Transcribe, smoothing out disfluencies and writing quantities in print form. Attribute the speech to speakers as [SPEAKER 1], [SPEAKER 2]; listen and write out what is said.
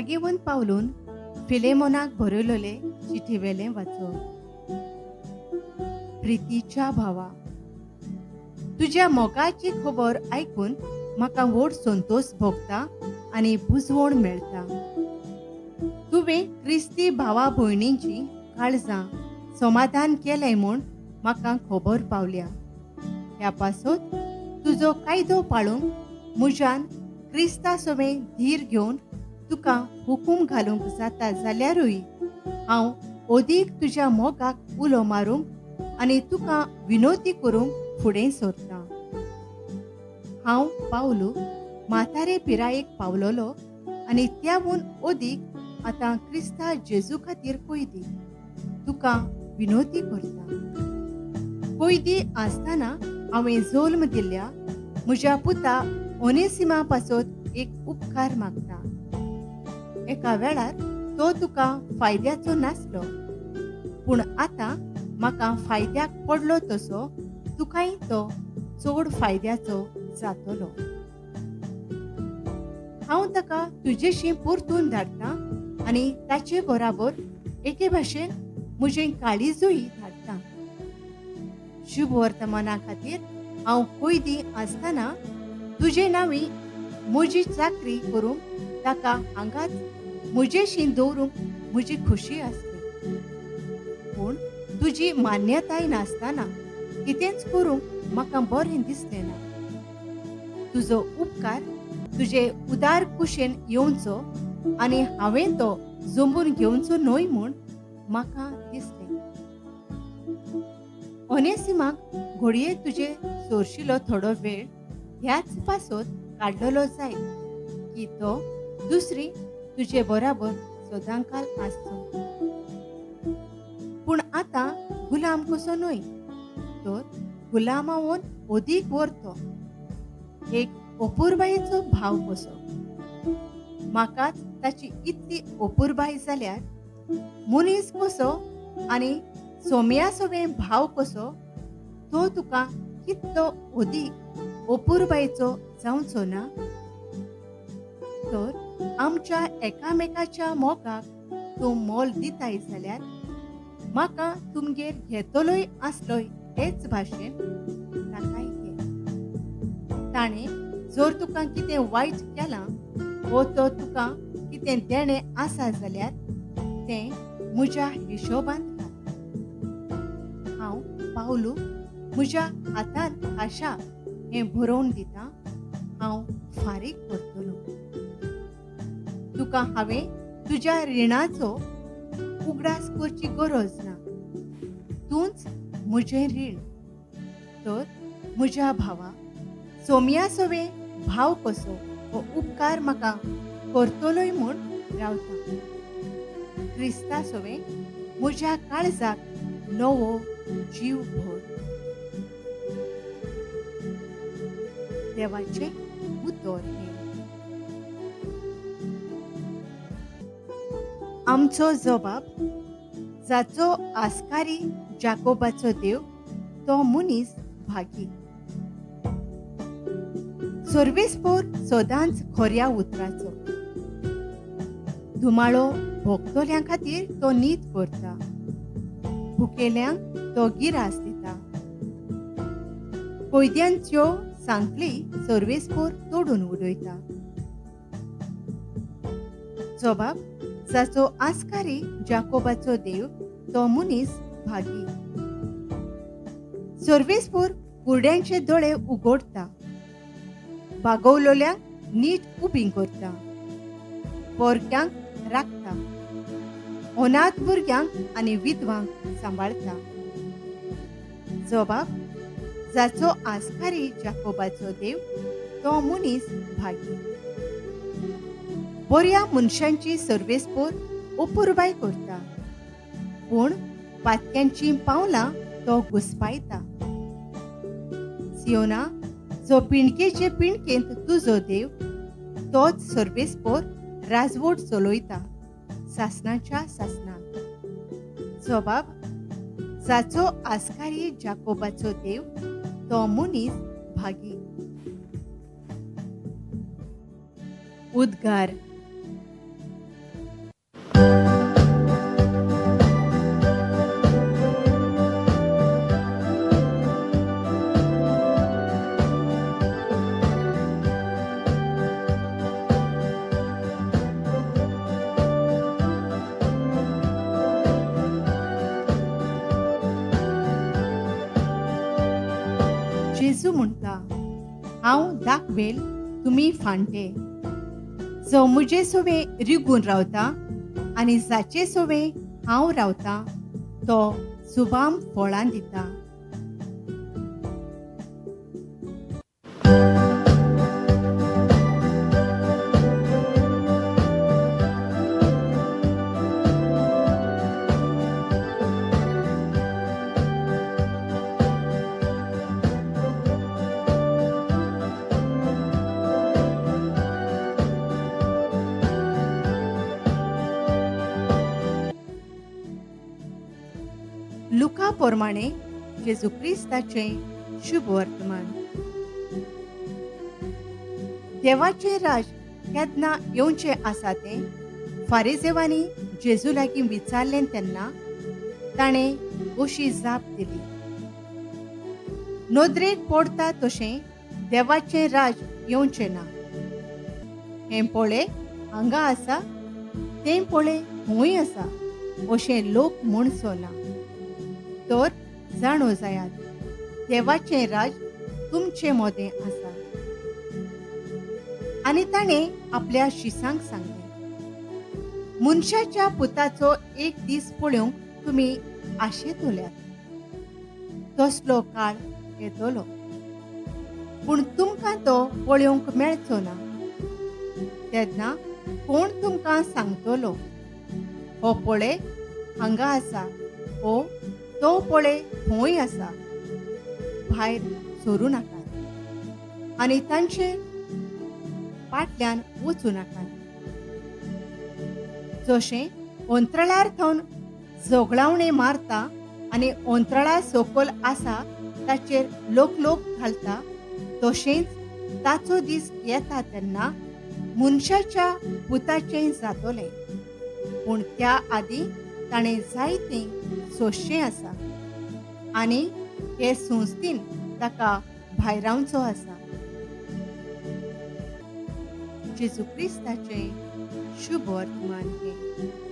[SPEAKER 1] भागेवन पावलून फिलेमोनाक बरयलोले चिठीवेलें वाचप. प्रितीच्या भावा, तुज्या मोगाची खबर आयकून म्हाका व्हड संतोश भोगता आनी बुजवण मेळटा. तुवें क्रिस्ती भावा भयणींची काळजां समाधान केलें म्हूण म्हाका खबर पावल्या. ह्या पासत तुजो कायदो पाळूंक म्हज्यान क्रिस्ता सवें धीर घेवन तुका हुकूम घालूंक जाता जाल्यारूय हांव अदीक तुज्या मोगाक उलो मारूंक आनी तुका विनोती करूंक फुडें सरतां. हांव पावलू म्हातारे पिरायेक पावलोलो आनी त्यावून अदीक आतां क्रिस्ता जेजू खातीर कोयदी तुका विनोती करता. कोयदी आसतना हांवें जल्म दिल्ल्या म्हज्या पुता ओनेसिमा पासत एक उपकार मागता. एका वेळार तो तुका फायद्याचो नासलो, पूण आतां म्हाका फायद्याक पडलो तसो तुकाय तो चड फायद्याचो जातलो. हांव ताका तुजेशी परतून धाडटा आनी ताचे बराबर एके भाशेन म्हजें काळीजूय धाडटा. शुभ वर्तमाना खातीर हांव कोयदी आसतना तुजे नांवी म्हजी चाकरी करूंक ताका हांगाच म्हजेशी दवरूंक म्हजी खुशी आसली, पूण तुजी मान्यताय नासतना कितेंच करूंक म्हाका बरें दिसलें ना. तुजो उपकार तुजे उदार कुशेन येवचो आनी हांवें तो जमून घेवचो न्हय म्हूण म्हाका दिसलें. ओनेसिमाक घडये तुजे सोरशिलो थोडो वेळ ह्याच पासत काडलेलो जायत की तो दुसरी तुजे बराबर सदांकाल आसचो. पूण आतां गुलाम कसो न्हय, तर गुलामावन अदीक व्हरतो, एक अपुरबायेचो भाव कसो. म्हाकाच ताची इतली अपुरबाय जाल्यार मनीस कसो आनी सोम्या सवें भाव कसो तो तुका कितलो अदीक अपुरबायेचो जावचो ना? तर आमच्या एकामेकाच्या मोगाक तूं मोल दिताय जाल्यार म्हाका तुमगेर घेतलोय आसलोय हेच भाशेन ताकाय घे. ताणें जर तुका कितें वायट केलां वो तो तुका कितें देणें आसा जाल्यार तें म्हज्या हिशोबांत घाल. हांव पावलू म्हज्या हातान आशा हें बरोवन दिता. हांव फारीक करतलो. तुका हांवें तुज्या रिणाचो उगडास करची गरज ना, तूंच म्हजें रीण. तर म्हज्या भावा, सोम्या सवें भाव कसो हो उपकार म्हाका करतलोय म्हूण रावता. क्रिस्ता सवें म्हज्या काळजाक नवो जीव भर. देवाचें उतर हें. आमचो जबाब जाचो आस्कारी जाकोबाचो देव तो मनीस भागी. सर्वेस्पोर सदांच खऱ्या उतराचो. धुमाळो भोगतल्यां खातीर तो नीत करता, भुकेल्यांक तो गिरास दिता. कोयद्यांच्यो सांखळी सर्वेस्पोर तोडून उडयता. जबाब जाचो आस्कारी जाकोबाचो देव तो मनीस भागी. सर्वेस्पोर कुरड्यांचे दोळे उगडटा, बागवलोल्यांक नीट उबी करता, पोरक्यांक राखता, अनाथ भुरग्यांक आनी विधवांक सांबाळटा. जबाब जाचो आस्कारी जाकोबाचो देव तो मनीस भागी. बऱ्या मनशांची सर्वेस्पोर अपुरबाय करता, पूण पातक्यांची पावलां तो घुसपायता. सियोना, जो पिंडकेचे पिंडकेंत तुजो देव तोच सर्वेस्पोर राजवट चलयता सासनाच्या सासनाक. जबाब जाचो आस्कारी जाकोबाचो देव तो मनीस भागी. उद्गार. जेजू म्हणटा, हांव दाखवेल तुमी फांटे, जो म्हजे सोवे रिगून रावता आनी जाचे सोवे हांव रावता तो सुबाम फळां दिता. लुका प्रमाणे जेजू क्रिस्ताचें शुभ वर्तमान. देवाचें राज केन्ना येवचें आसा तें फारिजेवांनी जेजू लागीं विचारलें तेन्ना ताणें अशी जाप दिली, नदरेक पडटा तशें देवाचें राज येवचें ना. हें पळय हांगा आसा, तें पळय थंय आसा अशें लोक म्हणचो ना. तर जाणो जायात, देवाचें राज तुमचे मदें आसा. आनी ताणें आपल्या शिसांक सांगलें, मनशाच्या पुताचो एक दीस पळोवंक तुमी आशेतल्यात, तसलो काळ येतलो, पूण तुमकां तो पळोवंक मेळचो ना. तेन्ना कोण तुमकां सांगतलो, हो पळय हांगा आसा, हो तो पळय थंय आसा, भायर सरूं नाकात आनी तांचे फाटल्यान वचूं नाकात. जशें अंतराळार थवन जोगळावणें मारता आनी अंतराळा सकयल आसा ताचेर लोक घालता, तशेंच ताचो दीस येता तेन्ना मनशाच्या पुताचें जातलें. पूण त्या आदीं ताणें जायतें सोंसचें आसा आनी हे संस्थेन ताका भायरावचो आसा. जेजू क्रिस्ताचें शुभ वर्तमान हें.